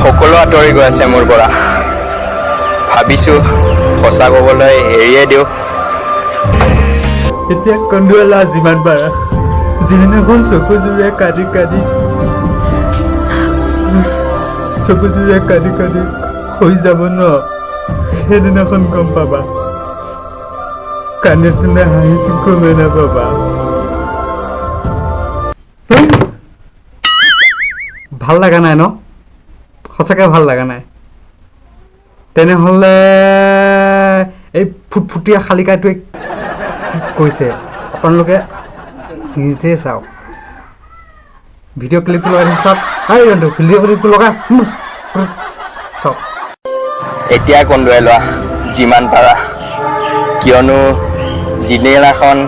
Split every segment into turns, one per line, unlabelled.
সকলো আঁতৰি গৈ আছে মোৰ পৰা। ভাবিছোঁ সঁচা ক'বলৈ এৰিয়ে দিওঁ।
এতিয়া কন্দুৱালা যিমান পাৰা, যিদিনাখন চকুযোৰে কান্দি কান্দি, চকুযোৰে কান্দি কান্দি হৈ যাব ন, সেইদিনাখন গম পাবা। কান্দিছো নে হাঁহিছো গমেই নাপাবা। ভাল লগা নাই ন? সঁচাকৈ ভাল লগা নাই? তেনেহ'লে এই ফুটফুটীয়া শালিকাটোৱে কি কৈছে আপোনালোকে নিজে চাওক। ভিডিঅ' ক্লিপটো লগাই দিছোঁ, চাওক। এই ৰন্তু, ভিডিঅ' ক্লিপটো লগা, চাওক।
এতিয়া কন্দুৱাই লোৱা যিমান পাৰা, কিয়নো যিদিনাখন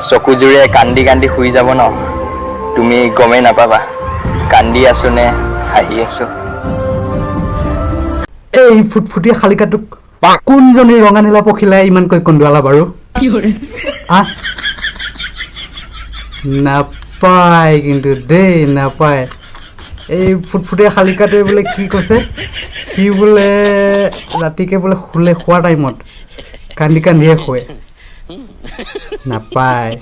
চকুযোৰে কান্দি কান্দি শুই যাব ন, তুমি গমেই নাপাবা কান্দি আছো নে হাঁহি আছো।
এই ফুটফুটীয়া শালিকাটোক কোনজনী ৰঙা নীলা পখিলাই ইমানকৈ কন্দুৱালা বাৰু? আহ, নাপায় কিন্তু দেই, নাপায়। এই ফুটফুটীয়া শালিকাটোৱে বোলে কি কৈছে, সি বোলে ৰাতিকে বোলে শুলে, শোৱাৰ টাইমত কান্দি কান্দিয়ে শুৱে। নাপায়,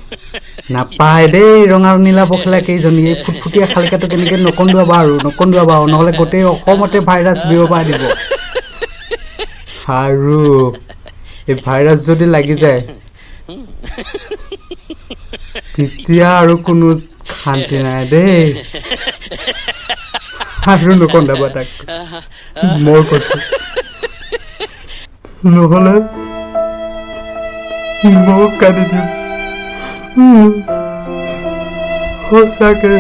নাপায় দেই ৰঙা নীলা পখিলা কেইজনী। এই ফুটফুটীয়া শালিকাটো কেনেকৈ নকন্দুৱাবা আৰু, নকন্দুৱাবা আৰু, নহ'লে গোটেই অসমতে ভাইৰাছ বিয়পাই দিব। আৰু এই ভাইৰাছ যদি লাগি যায় তেতিয়া আৰু কোনো শান্তি নাই দেই। আৰু নকন্দাবা তাক, মই কৈছো, নহ'লে মই কান্দি দিম সঁচাকে।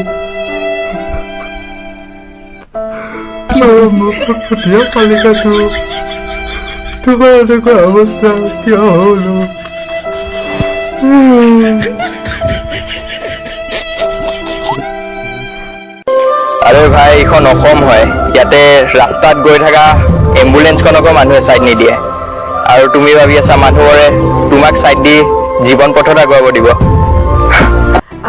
মোৰ ফুটফুটীয়া শালিকাটো, তোমাৰ এনেকুৱা অৱস্থা কিয় হ'ল?
আৰে ভাই, এইখন অসম হয়, ইয়াতে ৰাস্তাত গৈ থকা এম্বুলেঞ্চখনকো মানুহে ছাইড নিদিয়ে, আৰু তুমি ভাবি আছা মানুহবোৰে তোমাক ছাইড দি জীৱন পথত আগুৱাব দিব।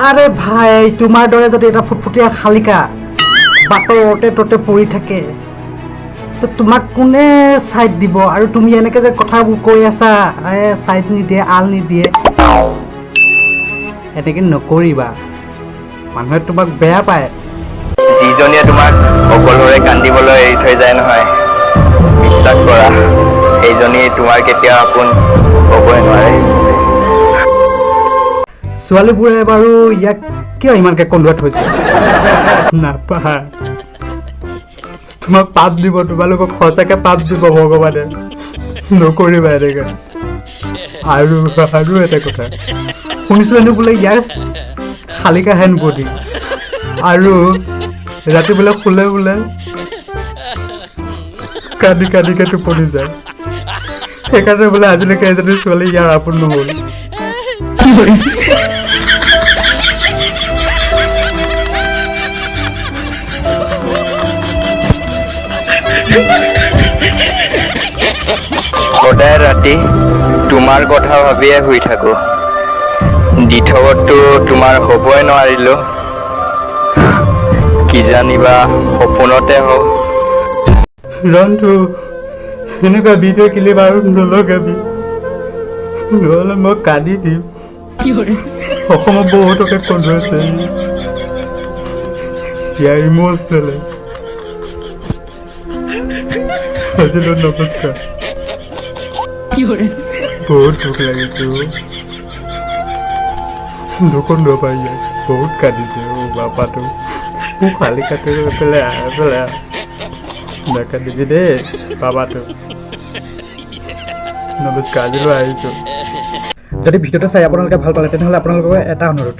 আৰে ভাই, তোমাৰ দৰে যদি এটা ফুটফুটীয়া শালিকা বাটৰ অ'তে ত'তে পৰি থাকে, তো তোমাক কোনে ছাইড দিব? আৰু তুমি এনেকৈ যে কথাবোৰ কৈ আছা, ছাইড নিদিয়ে, আল নিদিয়ে, এনেকৈ নকৰিবা, মানুহে তোমাক বেয়া পায়।
যিজনীয়ে তোমাক অকলশৰে কান্দিবলৈ এৰি থৈ যায় নহয়, বিশ্বাস কৰা, সেইজনী তোমাৰ কেতিয়াও আপোন হ'বই নোৱাৰে।
ছোৱালীবোৰে বাৰু ইয়াক কিয় ইমানকৈ কন্দুৱাত থৈছে? নাপায়, তোমাক পাপ দিব, তোমালোকক সঁচাকে পাপ দিব ভগৱানে, নকৰিবা এনেকৈ। আৰু আৰু এটা কথা শুনিছোঁ হেনো বোলে ইয়াৰ শালিকা হেন বডি, আৰু ৰাতি বোলে শুলে বোলে কান্দি কান্দিকে টোপনি যায়, সেইকাৰণে বোলে আজিলৈকে এজনী ছোৱালী ইয়াৰ আপোন নহ'ল।
সদায় ৰাতি তোমাৰ কথা ভাবিয়ে শুই থাকো। দিঠকততো তোমাৰ হ'বই নোৱাৰিলো, কিজানিবা সপোনতে হওক।
ৰন্তু, এনেকুৱা ভিডিঅ' ক্লিপ আৰু নলগাবি, নহ'লে মই কান্দি দিম। অসমত বহুতকে কন্দুৱাইছে ইয়াৰ ইম'চনেলে। আজিলৈ নমস্কাৰ। বহুত দুখ লাগিছে অ', নকন্দুৱাবা ইয়াক, বহুত কান্দিছে অ' বাপাটো। মোক শালিকাটো পেলাই পেলাই নাকান্দিবি দেই বাবাটো। নমস্কাৰ, আজিলৈ আহিছোঁ। যদি ভিডিঅ'টো চাই আপোনালোকে ভাল পালে, তেনেহ'লে আপোনালোকক এটা অনুৰোধ,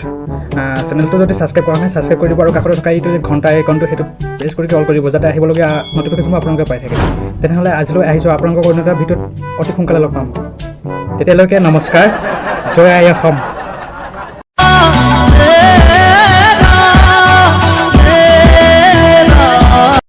চেনেলটো যদি ছাবস্ক্ৰাইব কৰা নাই, ছাবস্ক্ৰাইব কৰি দিব, আৰু কাষতে থকা এইটো যে ঘণ্টা আইকনটো, সেইটো প্ৰেছ কৰি অল কৰি দিব, যাতে আহিবলগীয়া নটিফিকেশ্যনবোৰ আপোনালোকে পাই থাকে। তেনেহ'লে আজিলৈ আহিছোঁ, আপোনালোকক অন্য এটা ভিডিঅ'ত অতি সোনকালে লগ পাম। তেতিয়ালৈকে নমস্কাৰ, জয় আই অসম।